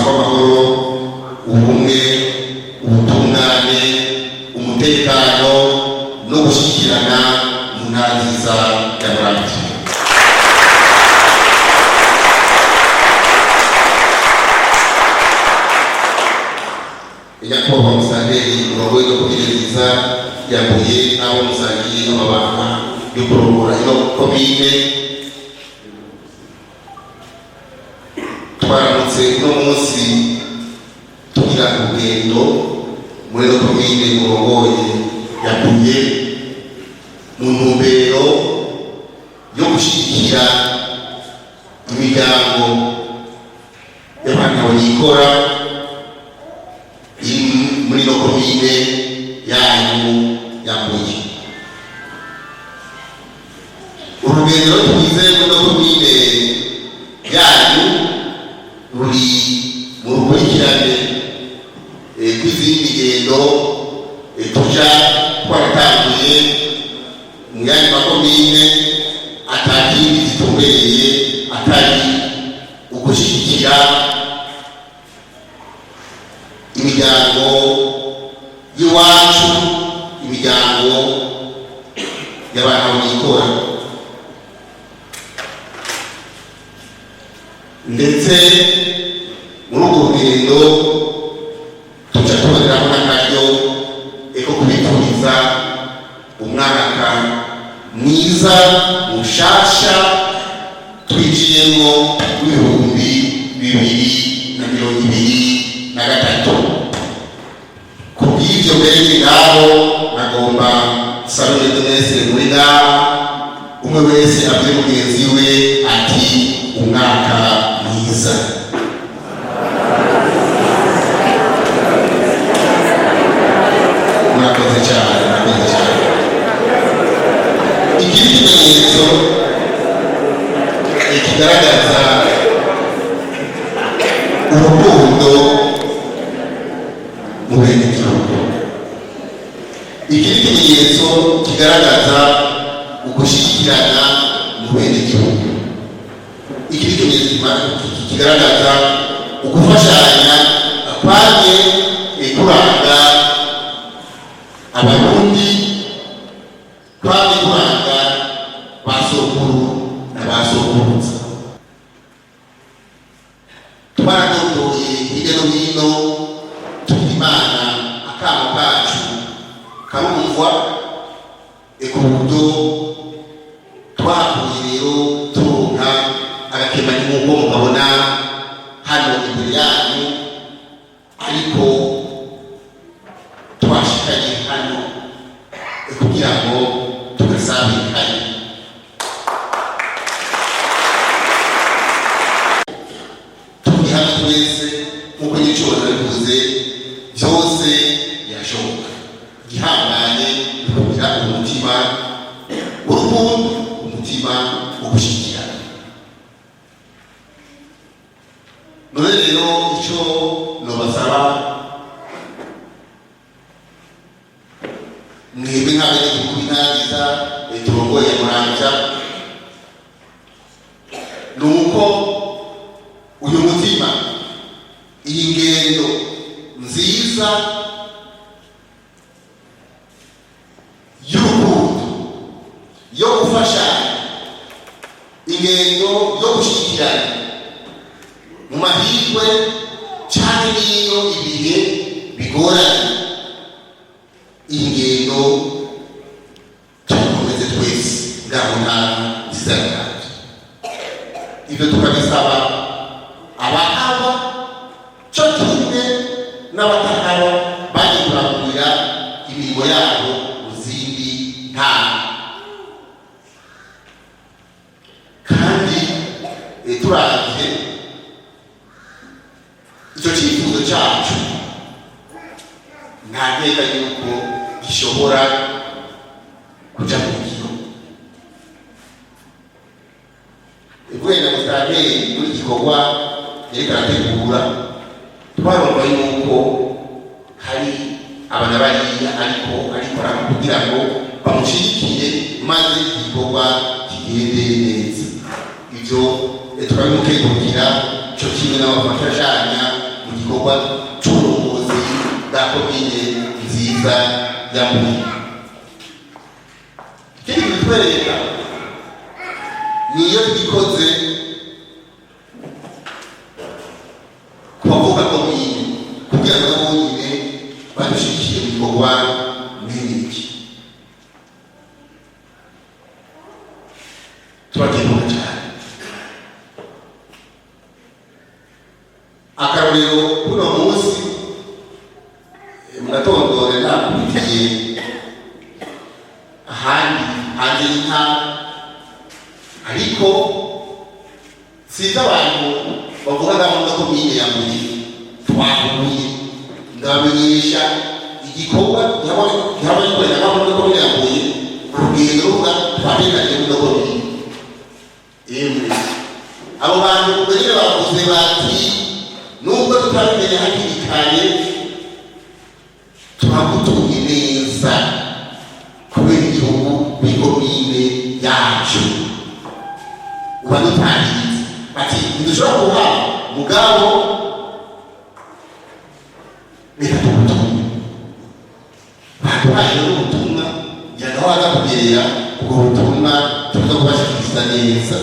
Amahoro, ubumwe, ubutungane, umutekano no gushyigikirana mu ntara nziza ya Muramvya. Nyakubahwa musitanteri murongoye ino komine nziza ya Mbuye n'abo musangiye amabanga yo kurongora ino komine, twaramutse uno munsi tugira urugendo muri ino komine murongoye ya Mbuye mu ntumbero yo gushyigikira imiryango y'abantu yikora iri muri ino komine yanyu ya Mbuye. Urugendo twize muri ino komine yanyu ruri mu rukurikirane rw'izindi ngendo tuja twaratanguye mu yandi makomine, atakindi zitumbereye atari ugushyigikira imiryango y'iwacu, imiryango y'abantu bikora. Ndetse muri urwo rugendo tuca tuboneramo n'akaryo ko kubifuriza umwaka mwiza mushasha twinjiyemo w'2023. Ku bw'ibyo mbere ngaho nagomba sabe mwese muri ngaha, umwe wese abwire mugenzi we ati: "Umwaka mwiza." Murakoze cyane, murakoze cyane. Ikindi kimenyetso kigaragaza urukundo mu benegihugu, ikindi kimenyetso kigaragaza ugushyigikirana mu benegihugu, ikindi kimenyetso kigaragaza ugufashanya kwamye kuranga Abarundi, kwamye kuranga ba sokuru na ba sokuruza. Twaradodoye hirya no hino, tugira Imana akamo kacu karumvwa ku buryo twahakuye rero turonka agakemanyi nk'uko mukabona hano imbere yanyu. Ariko twashikanye hano kugira ngo tugasabikanye. Turi hamwe twese, nk'uko nyicoro bivuze, byose birashoboka. Igihambaye ni ukugira umutima w'urukundo, umutima wo gushyigikirana. None rero icyo nobasaba mwebwe nk'abenegihugu b'intara nziza turongoye Muramvya ni uko uyu mutima, iyi ngendo nziza y'urukundo, yo gufashanya, ingendo yo gushyigikirana mu mahirwe cyane n'iyo ibihe bigoranye, iyi ngendo tuyikomeze twese ngaho ntara nziza ya Muramvya. Ibyo tukabisaba abahaba cyo kimwe n'abatahaba bagiye kurangurira imirimo yabo mu zindi ntara. Kandi turavye icyo cyifuzo cyacu, nta nkeka yuko gishobora kuja mu ngiro. Wenda musitanteri muri gikorwa yariko arategura, twarumva yuko hari abana bariya ariko arikora kugira ngo bamushigikire maze igikorwa kigende neza. Ivyo turabimukengurukira co kimwe n'abafashanya. gikorwa c'uburongozi bwa komine nziza ya Mbuye. Ikindi kitwereka niyo twikoze ku bavuka komine kugira ngo nabo nyine badushyigikire mu gikorwa nk'iki. Turakenuka cyane. Akarorero kuno munsi mu gatondo nakurikiye ahandi hanze y'intara, ariko sinzi abantu bavuga ngaho muri komine ya Mbuye twahuye, ndabamenyesha igikorwa gihabwa gikorera ngaho muri komine ya Mbuye, urugendo ruvuga twatekanye muri komine. Yemwe, abo bantu ubwo nyine bavuze bati nubwo tutabimenye hakiri kare, turagutumye neza kubera igihugu muri komine yacu uba dutangiriza, bati ntidushobora kuha mugabo reka tugutume. Baduhaye rero ubutumwa, ngira ngo waza kugerera ubwo butumwa tuza kubashikiriza neza.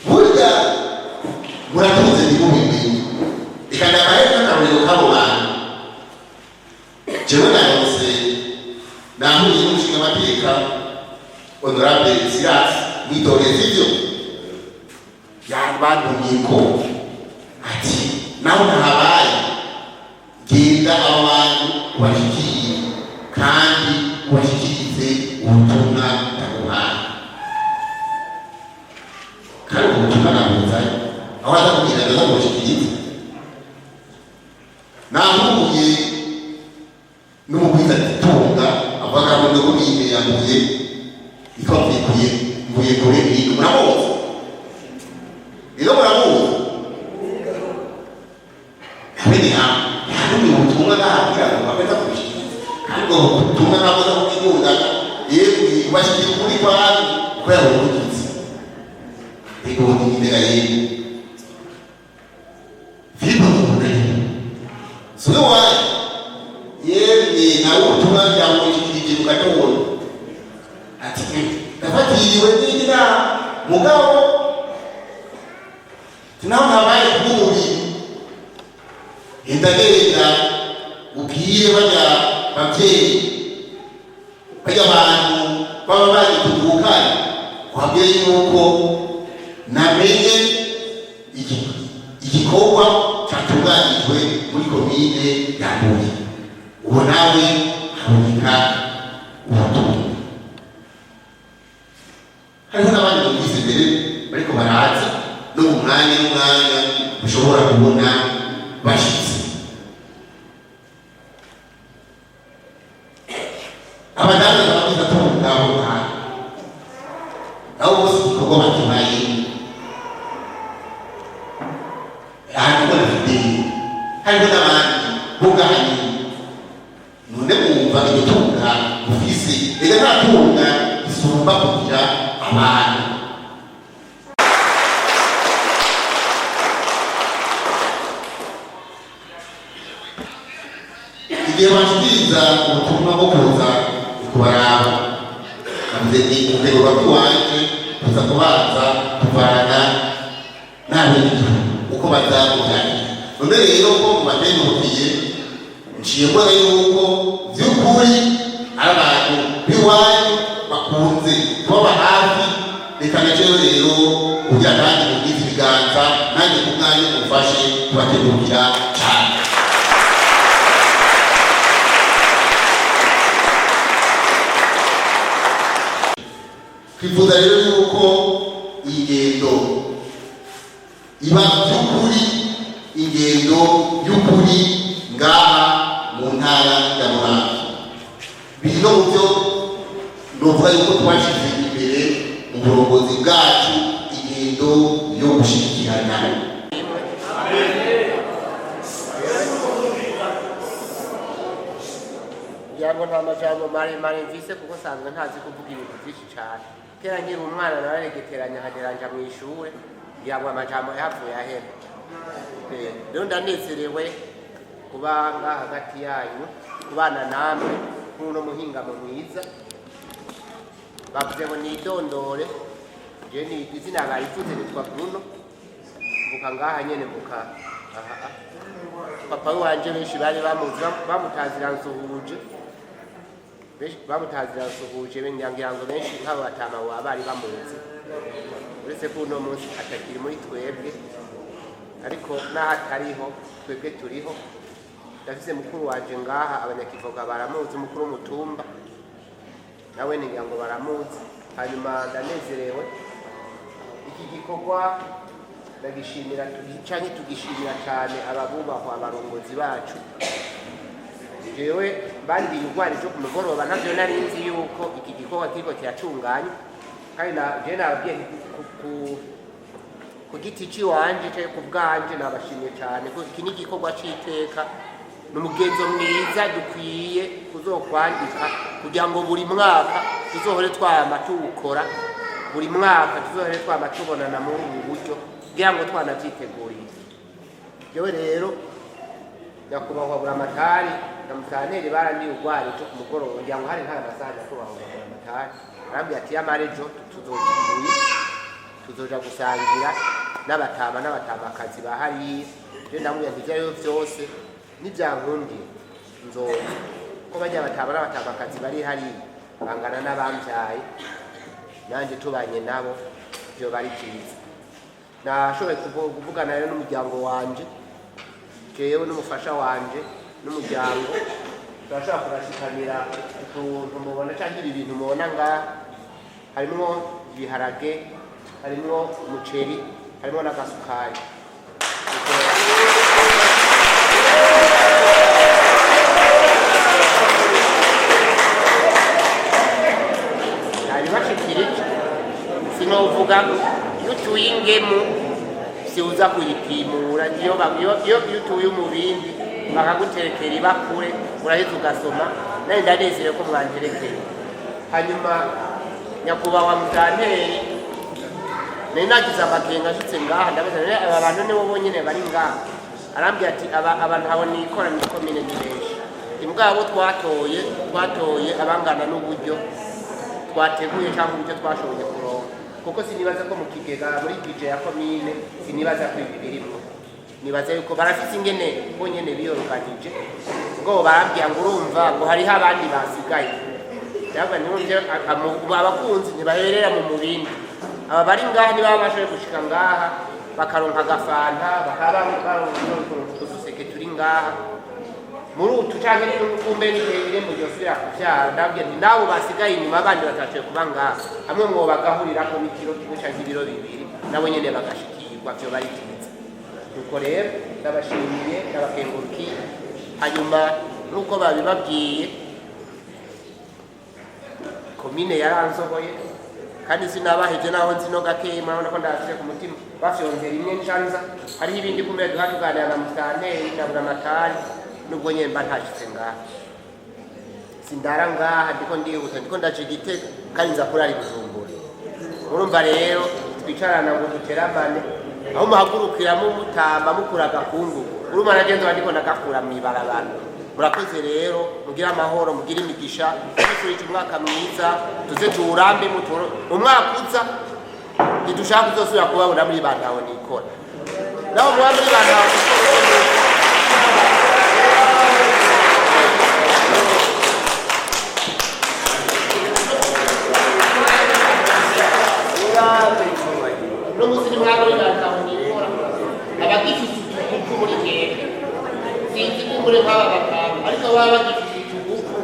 Burya muratunze ntimubimenye. Reka ndabahe n'akarorero k'abo bantu. Jewe naronse nahuye n'umushingamateka Honorable Silas mwitoreza ivyo yabantumyeko, ati naho ntahabaye, genda aba bantu ubashikire kandi ubashikirize ubutumwa ndaguhaye. Kandi ubwo butumwa nabuzanye aho aza kugira ndaza kubashikiriza. Nahuye n'umugwizatunga avuga ngo ndo komine ya Mbuye yitwa Mvuyekuye, Mvuyekure Eric, muramuzi? Rero muramuzi bene yantumye ubutumwa ngaha kugira ngo bameze kubishikiriza, kandi ubwo butumwa ntabwo aza kubwigundana. Yemwe, ubashyikira ukuri kwanyu uko yabuvugize. Ego n'imbega yemwe, Filipo Mukundani siwe wayo. Yemwe, nawe ubutumwa byamushikirije mu gatondo, ati ndafatiriwe n'indi nama, mugabo naho ntabaye kubw'umubiri, ndagenda ubwire bajya babyeyi, bajya abantu baba baje tuvukana, wabwire yuko namenye igikorwa cyatunganijwe muri komine ya Mbuye. Uwo nawe haboneka ubutumwa. Hariho n'abandi bumvise imbere bariko baraza no mu mwanya n'umwanya ushobora kubona bashitse. Abadandaza bagize abo ngaho nabo bose igikorwa bakibaye hariho na Fideli, hariho n'abandi bugahanye. None mwumva iryo tunga mufise? Reka nta tunga isumba kugira abantu. Igihe bashikiriza ubutumwa bwo kuza kubaraba, navuze nti urwego rw'iwanje kuza kubanza kuvana n'abenegihugu uko baza kuvyakira. None rero ko mubatengukiye, nciye mbona yuko vy'ukuri ari abantu b'iwanyu bakunze kubaba hafi. Reka najewe rero kugira kandi mubwize ibiganza, nanjye ku bwanjye mumfashe kubategurira cane. Twifuza rero yuko iyi ngendo iba by'ukuri ingendo y'ukuri ngaha mu ntara ya Muramvya. Biri no mu byo novuga yuko twashize imbere mu burongozi bwacu, ingendo yo gushigikirana. Ngira ngo nta majambo maremare mvise kuko nsanzwe ntazi kuvuga ibintu byinshi cyane. Kera nkiri umwana nararegeteranya nkagera nja mu ishure, ngira ngo amajambo yahavuye ahera. Rero ndanezerewe kuba ngaha hagati yanyu, kubana namwe kuri uno muhingamo mwiza. Bavuze ngo nidondore, je ni izina barivuze, nitwa Bruno, mvuka ngaha nyene, mvuka aha. Papa wanje benshi bari bamuzi, bamutazira Nsuhuje, benshi bamutazira Nsuhuje, ngira ngo benshi nk'abo batama baba bari bamuzi, uretse ko uno munsi atakiri muri twebwe, ariko n'aho atariho twebwe turiho. Ndafise mukuru wanje ngaha, abanyakivoga baramuzi, umukuru w'umutumba nawe ngira ngo baramuzi. Hanyuma ndanezerewe iki gikorwa, ndagishimira canke tugishimira cyane ababubahwa abarongozi bacu. Jewe bandiye urwara ejo ku mugoroba, ntavyo nari nzi yuko iki gikorwa kiriko kiratunganywa, kandi jewe nababwiye nti ku giti ciwanje canke ku bwanje nabashimiye cyane ko iki ni igikorwa c'iteka, ni umugenzo mwiza dukwiye kuzokwandika kugira ngo buri mwaka tuzohore twama tuwukora, buri mwaka tuzohore twama tubonana muri ubu buryo, kugira ngo twanavyiteguriye. Jewe rero nyakubahwa Buramatari na musitanteri barandiye urwara ejo ku mugoroba, ngira ngo hari nk'aya masaha. Nyakubahwa Buramatari arambwira ati yamara ejo tuzoja tuzoja gusangira n'abatama n'abatamakazi ba hariya. Je ndamubwira nti ivyo arivyo vyose nivyankundiye nzoza, ko barya batama n'abatamakazi bari hariya bangana n'abambyaye, nanje tubanye nabo vyoba ari vyiza. Nashoboye kuvugana rero n'umuryango wanje, jewe n'umufasha wanje n'umuryango turashobora kubashikanira utuntu mubona canke ibi bintu mubona ngaha, harimwo ibiharage, harimwo umuceri, harimwo n'agasukari. Nabibashikirije, sinovuga iyo utuye ingemu siuza kuyipimura, iyo utuye umubindi bakaguterekera ibakure uraheza ugasoma. Nawe ndanezerewe ko mwanterekeye. Hanyuma nyakubahwa musitanteri, nari nagize amakenga ashitse ngaha, ndabaza rero aba bantu nibo bonyene bari ngaha? Arambwira ati aba ntaho nikora muri komine ni benshi, imbwa abo twatoye abangana n'uburyo twateguye cyangwa uburyo twashoboye kuronka, kuko sinibaza ko mu kigega muri budget ya komine, sinibaza ko ibi birimwo, nibaza yuko barafise ingene bonyene biyoruganije. Ngo barambwira ngo urumva ngo hariho abandi basigaye. Ndavuga ntiwumve, abakunzi ntibaherera mu mubindi, aba bari ngaha niba bashoboye gushika ngaha bakaronka agafanta, bakaba baronka uduseke turi ngaha muri utu canke n'ukumbe n'irembo ryosubira kuvyara. Ndabwira nti nabo basigaye inyuma abandi batashoboye kuba ngaha, hamwe mwo bagahurirako n'ikiro kimwe canke ibiro bibiri, nabo nyene bagashikirwa, vyoba ari vyiza. Nuko rero ndabashimiye, ndabakengurukiye. Hanyuma nk'uko babibabwiye, komine yaransohoye kandi sinabaheje, naho nzi no gakeyi, murabona ko ndafise ku mutima bafyonze rimwe nshanza. Hariho ibindi kumbe duha tuganira na musitanteri na Buramatari, nubwo nyene mba ntashitse ngaha, sindara ngaha, ndiko ndihuta, ndiko ndaca Igitega kandi nza kurara i Bujumbura. Murumva rero twicarana ngo duteramane, aho muhagurukiramo mutamba mukura agakungugu, urumva naje nzoba ndiko ndagakura mw'ibarabara. Murakoze rero, mugire amahoro, mugire imigisha, tubifurije umwaka mwiza, tuze tuwurambe mutoro umwaka uza. Ntidushaka kuzosubira kubabona muri bantaho nikora, naho muba muri bantaho nikora. Uno munsi ni mwaba muri bantaho nikora, abagifise utugufu muri mwebwe, sinzi kumbure nk'aba batanu, ariko baba bagifise utugufu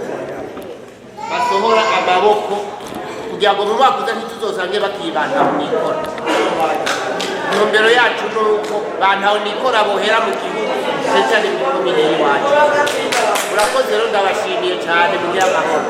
basohora amaboko kugira ngo mu mwaka uza ntituzosange bakibanda nikora. Intumbero yacu ni uko bantaho nikora bohera mu gihugu, cyane cyane mu komine y'iwacu. Murakoze rero, ndabashimiye cyane, mugire amahoro.